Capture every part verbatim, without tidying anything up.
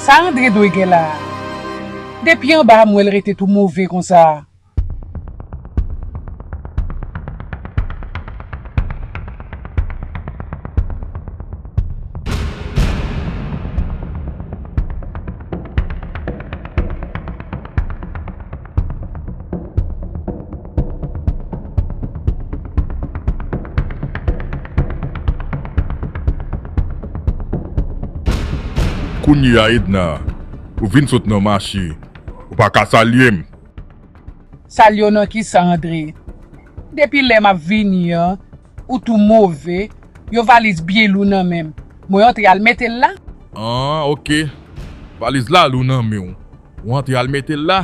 Sa Andre dwe gen la a? Depi anba a m wè l rete tou move konsa. Kounye a, Edna, ou vin sot nan mache, ou pa ka salye m. Salye w nan kisa, Andre? Depi lè m ap vini an, ou tou move, yon valiz byen lou nan men m. Mwen antre al mete l la. An, oke. Valiz la lou nan men w. Ou antre al mete l la.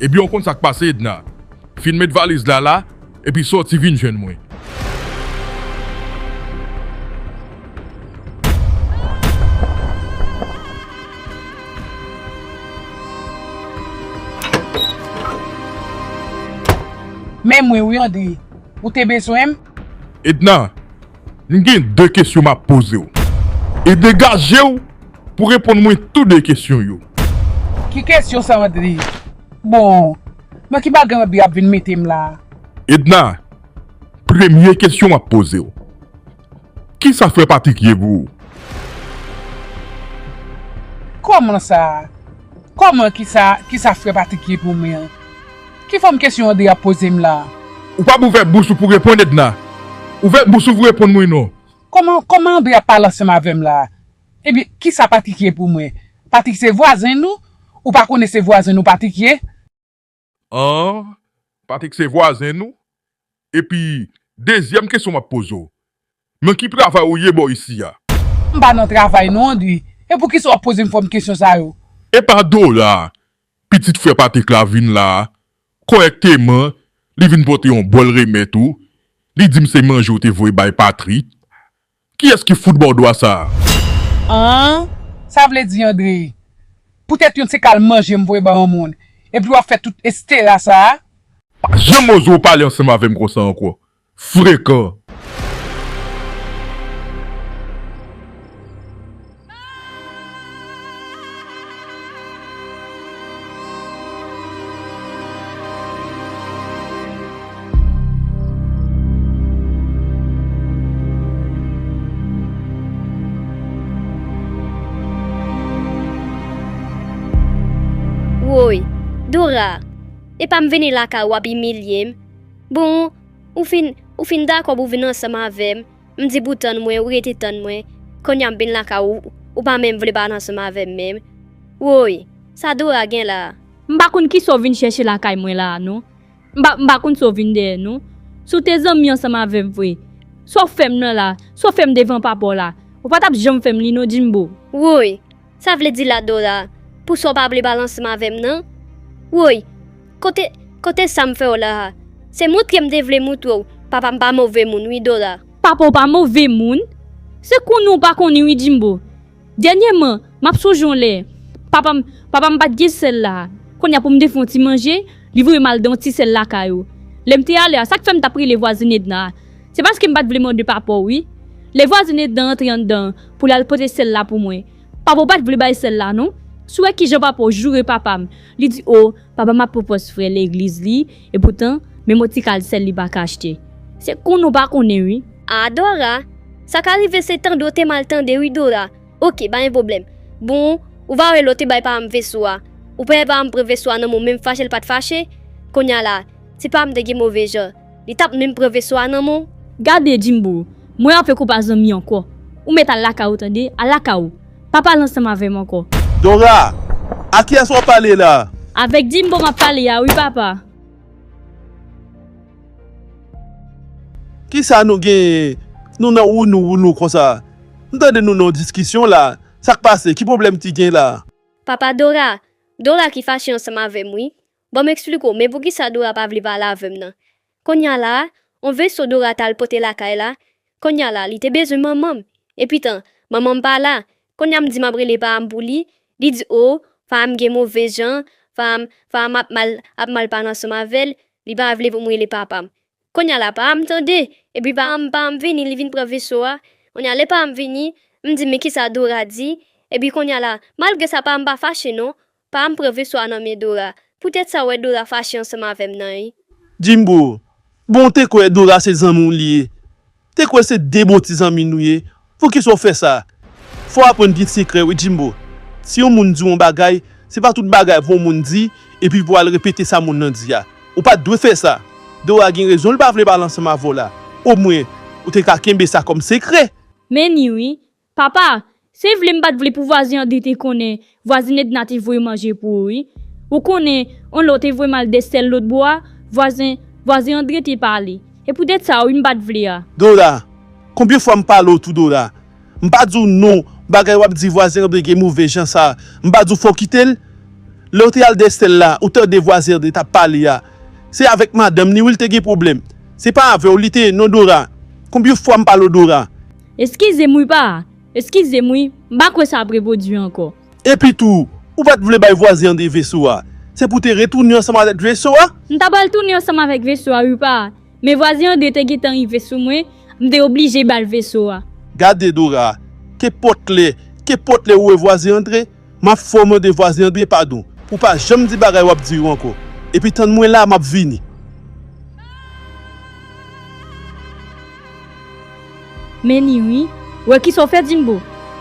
Ebyen, ou konn sa k pase, Edna. Fin met valiz la la, epi sòti vin jwenn mwen. Men mwen wi, Andre. Ou te bezwen m? Edna, m gen de kesyon m ap poze w. E degaje w pou reponn mwen tou de kesyon yo. Ki kesyon sa, Andre? Bon, nan ki bagay Andre ap vin mete m la a? Edna, premye kesyon m ap poze w. Kisa frè Patrick ye pou ou? Kòman sa? Kòman kisa, kisa frè Patrick ye pou mwen an? Ki fòm kesyon Andre ap poze m la a? Ou p ap ouvè bouch ou pou reponn, Edna. Ouvè bouch ou pou reponn mwen non. Kòman, kòman Andre ap pale ansanm avè m la a? Ebyen, kisa Patrick ye pou mwen? Patrick se vwazen nou? Ou pa konnen se vwazen nou Patrick ye? An, Patrick se vwazen nou? Epi, dezyèm kesyon m ap poze w, nan ki travay ou ye bò isi a? M pa nan travay non, Andre. E poukisa w ap poze m fòm kesyon sa yo? Epa Dora, pitit frè Patrick la vin la a, kòrèkteman, li vin pote yon bòl remèt ou, li di m se manje w te voye bay Patrick. Kiyès ki fout ba w dwa sa a? An? Sa vle di, Andre, poutèt yon ti kal manje m voye bay yon moun, epi w ap fè tout estera sa a? Pa janm oze w pale ansanm avè m konsa ankò. Frekan! Woy, Dora, epa m vini lakay ou w ap imilye m. Bon, ou fin, ou fin dakò pou w vin ansanm avè m. M di pou w tann mwen, ou rete tann mwen. Kounye a m vin lakay ou, ou pa menm vle pale ansanm avè m menm. Woy, sa Dora gen la a? M pa konn kisa w vin chèche lakay mwen la a non. M pa, m pa konn sa w vin dèyè non. Si w te zanmi ansanm avè m vre, sa w fè m nan la, sa w fè m devan papa w la, ou pa t ap janm fè m li non, Jimbo. Woy, sa vle di la Dora, pou sa w pa vle pale ansanm avè m nan? Woy, kote, kote sa m fè w la a? Se montre m te vle montre w, papa m pa move moun wi Dora. Papa w pa move moun? Se konnen w pa konnen wi Jimbo. Dènyèman, m ap sonje yon lè, papa m, papa m pa t gen sèl la a. Kounye a pou m te fè yon ti manje, li voye m al dan yon ti sèl lakay ou. Lè m te ale a, sa k fè m t ap rele vwazen Edna a, se paske m pa t vle mande papa w wi. Lè vwazen Edna antre anndan an pou l al pote sèl la pou mwen, papa w pa t vle bay sèl la non. Si w wè kijan papa w joure papa m, li di, o, papa m ap pran pòz frè legliz li, epoutan, menm yon ti kal sèl li pa ka achte. Se konnen w pa konnen wi. A Dora, sa ka rive se tande w te mal tande wi Dora. Oke, pa gen pwoblèm. Bon, ou pa wè lè w te bay papa m veso a. Ou pa wè papa m pran veso a nan men w menm fache l pa t fache? Kounye a la, si papa m te gen move jan, li t ap menm pran veso a nan men w? Gade, Jimbo, mwen avèk ou pa zanmi ankò. Ou mèt al lakay ou tande, al lakay ou. Pa pale ansanm avè m ankò. Dora, a kiyès w ap pale la? Avèk Jimbo m ap pale a wi, papa. Kisa nou genyen? Nou nan wounou wounou konsa. M tande nou nan yon diskisyon la. Sa k pase? Ki pwoblèm ki gen la? Papa Dora, Dora ki fache ansanm avè m wi. Ban m eksplike w, men poukisa Dora pa vle pale avè m nan. Kounye a la a, yon veso Dora t al pote lakay la. Kounye a la, li te bezwen manman m. Epitan, manman m pa la. Kounye a m di m ap rele papa m pou li, li di, o, papa m gen move jan, papa m, papa m ap mal, ap mal pale ansanm avè l, li pa vle pou m rele papa m. Kounye a la, papa m tande, epi papa m, papa m vini, li vin pran veso a. Kounye a, lè papa m vini, m di, men kisa Dora di? Epi kounye a la, malgre sa pa m pa fache non, pa m pran veso a nan men Dora. Poutèt sa w wè Dora fache ansanm avè m nan wi. Jimbo, bon w te kwè Dora se zanmi w li ye. Te kwè se de bon ti zanmi nou ye. Poukisa w fè sa? Fò w aprann gen sekrè wi Jimbo. Si yon moun di w yon bagay, se pa tout bagay pou yon moun di epi pou w al repete sa moun nan di a. Ou pa t dwe fè sa. Dora gen rezon l pa vle pale ansanm avè w la. Omwen, ou te ka kenbe sa kòm sekrè. Men ni wi. Papa, se vle m pa t vle pou vwazen Andre te konnen vwazen Edna te voye manje pou ou wi. Ou konnen, yon lè w te voye m al dèstèl lòt bò a, vwazen, vwazen Andre te pale. E poutèt sa wi m pa t vle a. Dora, konbyen fwa m pale w tou Dora? M pa di w non, bagay w ap di vwazen Andre gen move jan sa, m pa di w fò w kite l? Lè w te al dèstèl la, ou tande vwazen Andre t ap pale a, se avèk madanm ni wi l te gen pwoblèm. Se pa avè w li te ye non Dora. Konbyen fwa m pale w Dora? Eskize m wi pa, eskize m wi, m pa kwè sa ap repwodui ankò. Epi tou, ou pa t vle bay vwazen Andre veso a, se pou w te retounen ansanm avèk veso a? M ta pral tounen ansanm avèk veso a wi pa, men vwazen Andre te gentan rive sou mwen, m te oblije ba l veso a. Gade Dora, kenpòt lè, kenpòt lè ou wè vwazen Andre, m ap fè w mande vwazen Andre padon pou w pa janm di bagay w ap di yo ankò. Epi tann mwen la, m ap vini. Men ni wi. Wè kisa w fè Jimbo.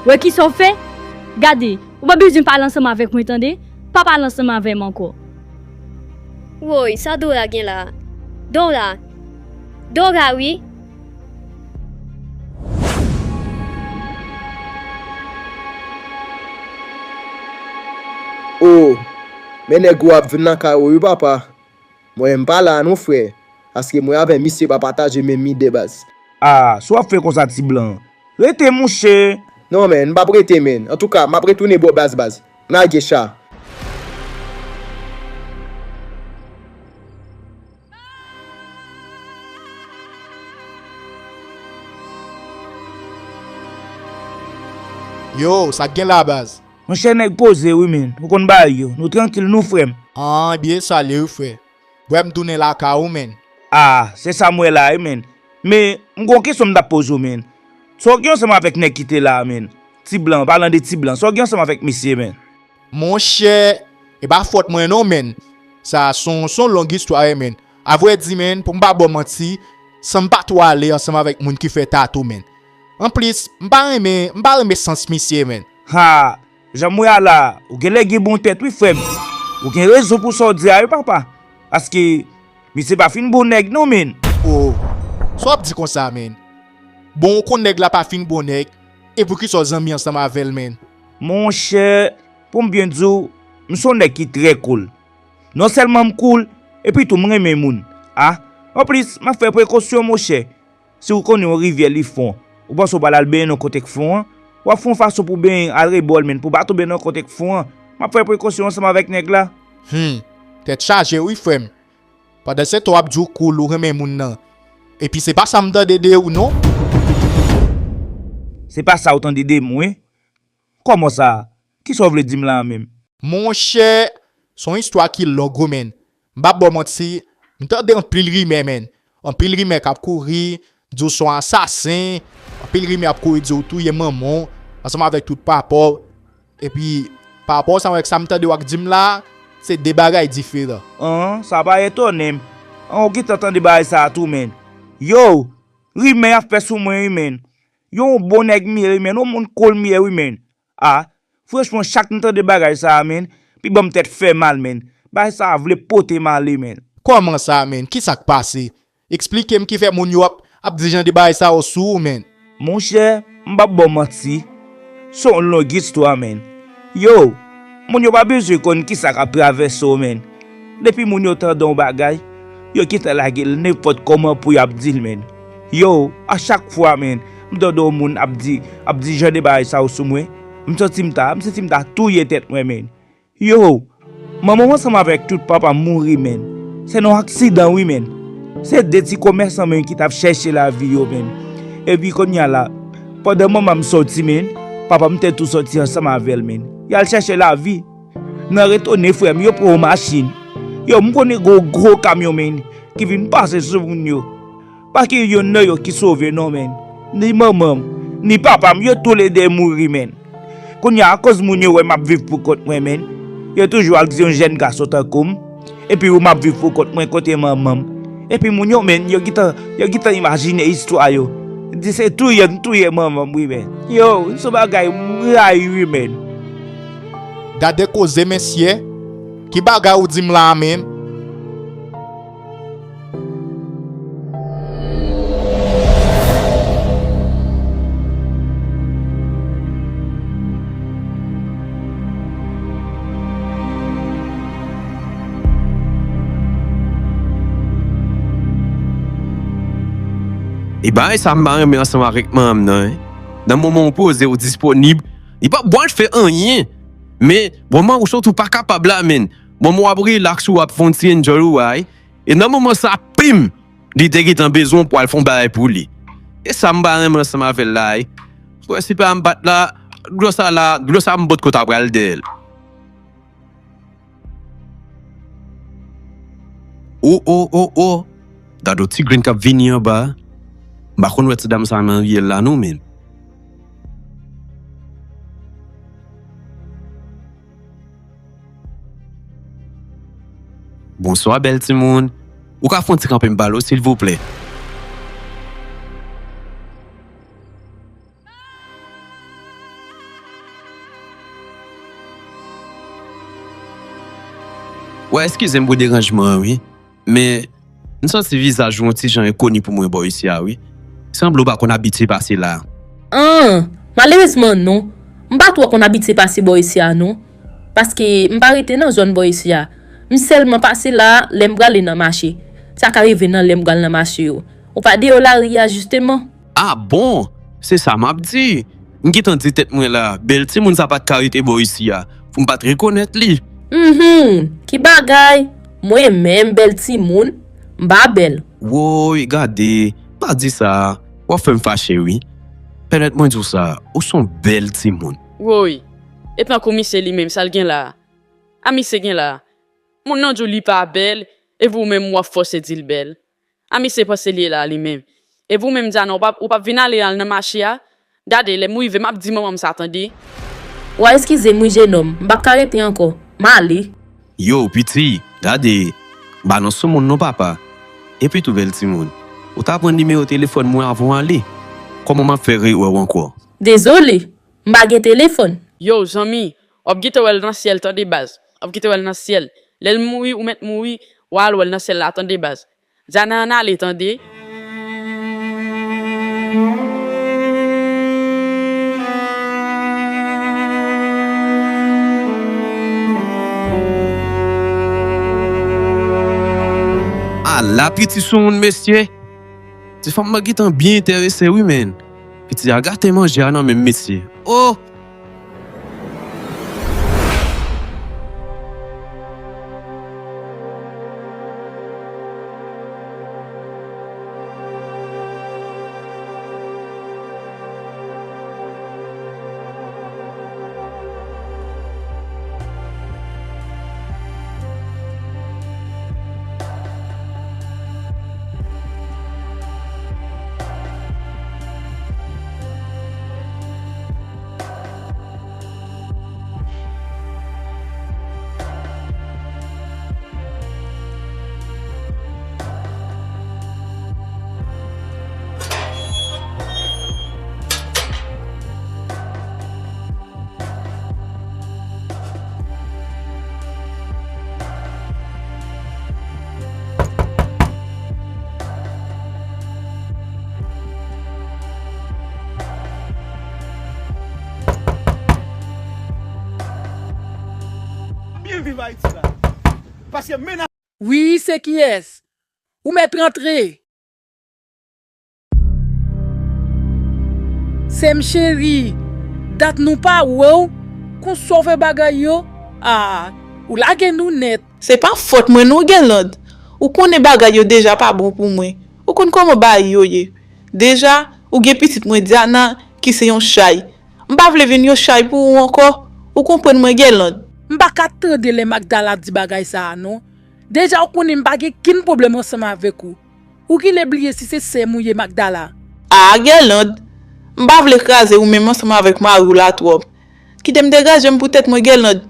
Wè kisa w fè. Gade, ou pa bezwen pale ansanm avèk mwen tande. Pa pale ansanm avè m ankò. Woy, sa Dora gen la? Dora! Dora wi! Oh, men nèg ou ap vin nan kay ou wi papa. Mwen m pa la non frè, paske mwen avè misye pa pataje menm ide baz. Ah, sa w ap fè konsa ti blan? Rete monchè! Non menn, m p ap rete menn. Antouka, m ap retounen bò baz baz. M lage cha. Yo, sa k gen la baz? Monchè nèg poze wi menn, ou konn bagay yo, nou trankil nou frè m. An, byen sa l ye wi frè. Bwè m tounen lakay ou menn. Ah, se sa m wè la wi menn. Men, m gon kesyon m t ap poze w menn. Sa w gen ansanm avèk nèg ki te la a menn? Ti blan, palan de ti blan, sa w gen ansanm avèk misye menn? Monchè, e pa fòt mwen non menn. Sa se yon, se yon long istwa wi menn. Avrèdi menn, pou m pa ba w manti, san m pa twò ale ansanm avèk moun ki fè tatou menn. Anplis, m pa renmen, m pa renmen sans misye menn. Ha! Jan m wè a la, ou genlè gen bon tèt wi frè m. Ou gen rezon pou sa w di a wi papa. Paske, misye pa fin bon nèg non menn. Oh, sa w ap di konsa menn? Bon ou konn nèg la pa fin bon nèg, e poukisa w zanmi ansanm avè l menn? Monchè, pou m byen di w, m se yon nèg ki trè cool. Non sèlman m cool, epi tou m renmen moun. Ah, anplis, m ap fè prekosyon monchè. Si w konnen yon rivyè li fon, ou panse w pral al benyen nan kote k fon an? W ap fè yon fason pou w benyen al rebò l menn pou w pa tonbe nan kote k fon an. M ap fè prekosyon ansanm avèk nèg la. Hum, tèt chaje wi frè m. Pandansetan w ap di w cool ou renmen moun nan. Epi se pa sa m tande de ou non. Se pa sa w tande de m wi. Kòman sa? Kisa w vle di m la a menm? Monchè, se yon istwa ki long wi menn. M p ap ba w manti, m tande anpil rimè menn. Anpil rimè k ap kouri, di w se yon asasen. Anpil rimè ap kouri di w touye manman w ansanm avèk tout papa w. Epi, parapò ansanm avèk sa m tande w ap di m la, se de bagay diferan. An, sa pa etone m. An, ou gentan tande bagay sa a tou menn. Yow! Rimè y ap fè sou mwen wi menn. Yon bon nèg m ye wi menn, yon moun cool m ye wi menn. Ah, franchman chak m tande bagay sa a menn, pi bon m tèt fè mal menn. Bagay sa a vle pote m ale menn. Kòman sa menn? Kisa k pase? Eksplike m kifè moun yo ap, ap di jan de bagay sa yo sou ou menn. Monchè, m p ap ba w manti. Se yon long istwa menn. Yow! Moun yo pa bezwen konn kisa k ap travèse w menn. Depi moun yo tande yon bagay, yo gentan lage l nenpòt kòman pou y ap di l menn. Yow, a chak fwa menn, m tande yon moun ap di, ap di jan de bagay sa yo sou mwen, m santi m ta, m santi m ta touye tèt mwen menn. Yow! Manman m ansanm avèk tout papa m mouri menn. Se nan yon aksidan wi menn. Se de ti komèsan menn ki t ap chèche lavi yo menn. Epi kounye a la, pandan manman m sòti menn, papa m te tou sòti ansanm avè l menn. Y al chèche lavi. Nan retounen frè m, yo pran yon machin. Yow, m konnen gen yon gwo kamyon menn ki vin pase sou moun yo. Pa gen yonn nan yo ki sove non menn. Ni manman m, ni papa m, yo toulede mouri menn. Kounye a, akoz moun yo wè m ap viv pou kont mwen, menn, yo toujou al di yon jèn gason tankou m, epi ou m ap viv pou kont mwen kote manman m. Epi moun yo, menn, yo gentan, yo gentan imajine istwa yo. Di se touye m touye manman m, wi, menn. Yo, se yon bagay m rayi, wi, menn. Gade koze, mesye. Ki bagay ou di m la a, menn? E bagay sa m pa renmen ansanm avèk manman m nan, en. Nan moman ou poze, ou disponib, li p ap bon al fè anyen. Men, moman ou sot ou pa kapab la, menn. Moman w ap rilaks ou ap fè yon ti enjoy ou ay. E nan moman sa, pim! Li te gentan bezwen w pou al fè yon bagay pou li. E sa m pa renmen ansanm avè l la, wi. Ou wè, se pa m bat la, dlo sa la, dlo sa m potko ta pral dèyè l. O, o, o, o! Gade yon ti grenn k ap vini anba. M pa konn wè ti dam sa nan riyèl la non, menm. Bonswa, bèl timoun. Ou ka fè yon ti kanpe m pale w, silvouplè? Wè, eskize m pou deranjman an, wi. Men, m santi vizaj ou yon ti jan enkoni pou mwen bò isi a, wi. Sanble w pa konn abitye pase la. An, malerezman non. M pa twò konn abitye pase bò isi a non. Paske m pa rete nan zòn bò isi a. M sèlman pase la lè m prale nan mache. Sa ka rive nan lè m pral nan mache yo. Ou pa deyò lari a jisteman? A bon! Se sa m ap di. M gentan di tèt mwen la, bèl timoun sa pa t ka rete bò isi a, pou m pa t rekonèt li. Mhum, ki bagay! Mwen menm bèl timoun, m pa bèl. Woy, gade, pa di sa, w ap fè m fache wi. Pèmèt mwen di w sa, ou s on bèl timoun. Woy, e tankou misye li menm, sa l gen la a? A misye gen la a? Moun nan di w li pa bèl, epi ou menm w ap fòse di l bèl. A misye panse li ye la li menm. Epi ou menm Diana, ou p ap, ou p ap vin ale al nan mache a? Gade, lè m rive, m ap di manman m sa tande. W a eskize m wi jenòm, m p ap ka rete ankò. M ale. Yo, piti, gade, m pa nan sou moun non papa. Epi tou bèl timoun, ou ta pran nimewo telefòn mwen avan w ale. Kòman m ap fè rewè w ankò? Dezole, m pa gen telefòn. Yo, zanmi, w ap gentan wè l nan syèl tande baz. W ap gentan wè l nan syèl. Lè l mouri, ou mèt mouri, w a al wè l nan syèl la tande baz. Diana, ann ale tande. Ala piti soumoun mesye. Ti fanm nan gentan byen enterese wi menn. Piti a gate manje a nan men m mesye. Oh! Byen viv Ayiti la. Paske mennaj. Wi, se kiyès? Ou mèt rantre. Sè m cheri, dat nou pa wè w, konsa w fè bagay yo? A, ou lage nou nèt. Se pa fòt mwen non, Guerlande. Ou konnen bagay yo deja pa bon pou mwen. Ou konn kòman bagay yo ye. Deja, ou gen pitit mwen Diana, ki se yon chay. M pa vle vin yon chay pou ou ankò. Ou konprann mwen, Guerlande? M pa ka tande lè Magdala ap di bagay sa a non. Deja ou konnen m pa gen kenn pwoblèm ansanm avèk ou. Ou genlè bliye si se sè m ou ye, Magdala. A, Guerlande, m pa vle kraze ou menm ansanm avèk mari w la twòp. Kite m degaje m pou tèt mwen, Gèland.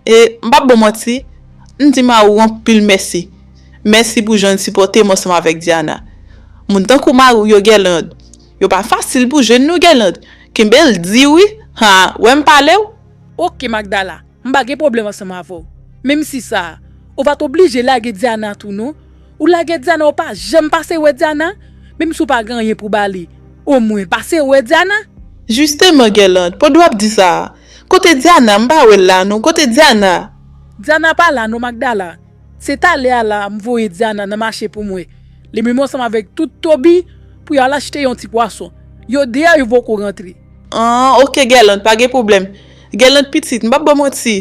E m p ap ba w manti, m di mari w anpil mèsi. Mèsi pou jan l sipòte m ansanm avèk Diana. Moun tankou mari w yo, Gèland, yo pa fasil pou jwenn non, Gèland. Kenbe l di wi. Ha, wè m pale w. Oke, Magdala, m pa gen pwoblèm ansanm avè w. Menm si sa, ou pa t oblije lage Diana tou non. Ou lage Diana, ou pa janm pase wè Diana. Menm si w pa gen anyen pou ba li, omwen pase wè Diana. Jisteman, Gèland, pandan w ap di sa a, kote Diana? M pa wè l la non. Kote Diana? Diana pa la non, Magdala. Se talè a la m voye Diana nan mache pou mwen. Li menm ansanm avèk tout Toby pou y al achte yon ti pwason. Yo deyò, yo poko rantre. An, oke, Gèland, pa gen pwoblèm. Gèland pitit, m p ap ba w manti.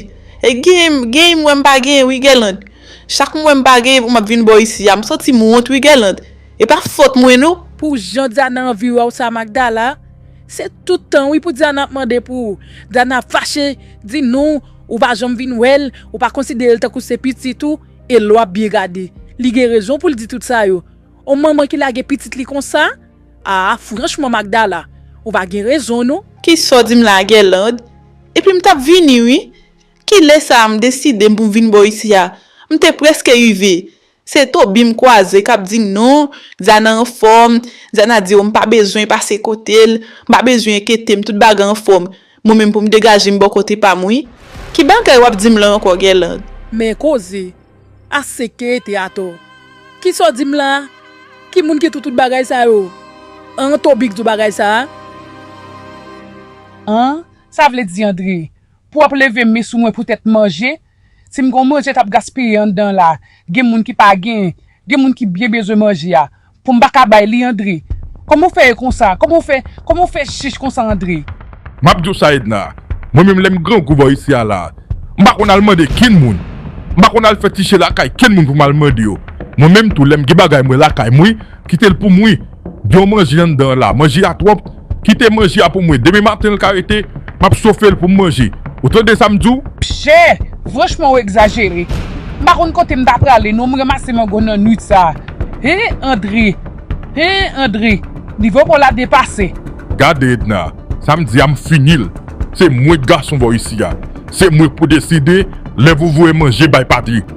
E genyen, genyen m wè m pa genyen wi, Gèland. Chak m wè m pa genyen pou m ap vin ba w isi a, m santi m wont wi, Gèland. E pa fòt mwen non. Pou jan Diana anvi wè w sa, Magdala, se tout tan wi pou Diana ap mande pou ou. Diana ap fache, di non, ou pa janm vin wè l, ou pa konsidere l tankou se pitit ou, e lè w ap byen gade, li gen rezon pou l di tout sa yo. On manman ki lage pitit li konsa, a, franchman, Magdala, ou pa gen rezon non. Kisa w di m la, Gèland? Epi m t ap vini wi. Kilè sa a m deside m pou m vin ba w isi a? M te prèske rive. Se Toby m kwaze k ap di non, Diana anfòm, Diana di w m pa bezwen pase kote l, m pa bezwen enkyete m, tout bagay anfòm. Mwen menm pou m degaje m bò kote pa m wi. Ki bagay w ap di m la ankò, Gèland? Men koze, ase enkyete atò. Kisa w di m la a? Ki moun ki di w tout bagay sa yo? An, Toby k di w bagay sa a? An, sa vle di, André, pou w ap leve men sou mwen poutèt manje? Si m gen yon manje t ap gaspiye anndan la, gen moun ki pa gen, gen moun ki byen bezwen manje a, pou m pa ka bay li, André? Kòman w fè ye konsa? Kòman w fè, kòman w fè chich konsa, André? M ap di w sa, Edna, mwen menm lè m grangou bò isi a la, m pa konn al mande kenn moun. M pa konn al fè tiche lakay kenn moun pou m al mande yo. Mwen menm tou, lè m gen bagay mwen lakay m wi, kite l pou m wi. Gen yon manje anndan la, manje a twòp. Kite manje a pou mwen. Demen maten l ka rete, m ap sofe l pou m manje. Ou tande sa m di w? Pchè! Franchman, w egzajere. M pa konn kote m ta prale non, m ranmase mango nan nwit sa a. Hen, André! Hen, André! Nivo pa w la depase. Gade, Edna, sa m di a, m fini l. Se mwen k gason bò isi a. Se mwen k pou deside lè pou voye manje bay Patrick.